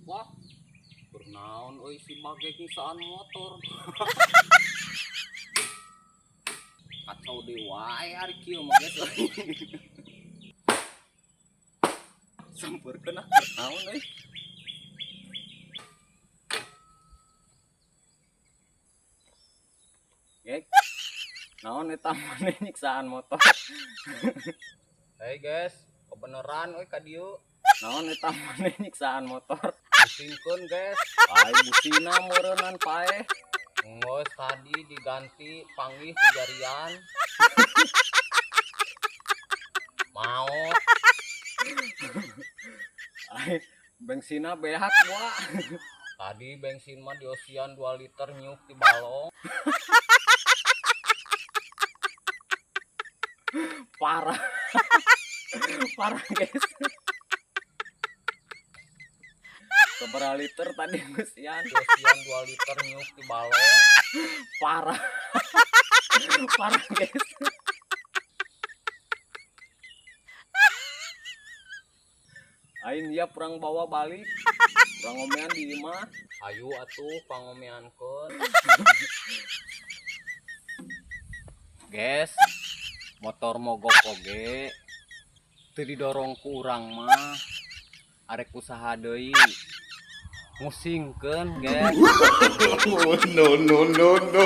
Wah, kunaon euy si Bagek nyiksaan motor. Kacau deui wae ari kieu mah, guys. Sampeurkeun ah, naon euy. Gek, naon eta maneh nyiksaan motor? Hey guys, kebeneran euy ka dieu. Naon eta maneh nyiksaan motor? Pusingkeun, guys. Ai busina meureunnan paeh. Enggeus tadi diganti panggih tijarian. Maot. Ai bengsina beak wa. Tadi bensin mah diosian 2 liter nyuk di balong. Parah. Parah, guys. Seberapa liter tadi ngeusian? Diosian 2 liter nyuk di balong. Parah. Parah, guys. Ain dia perang bawa balik. Perang ngomean di imah. Ayu atuh pangomeankeun. Guys, motor mogok oge teu didorong ku urang mah. Arek usaha deui. Musingkeun, guys. No, no, no, no.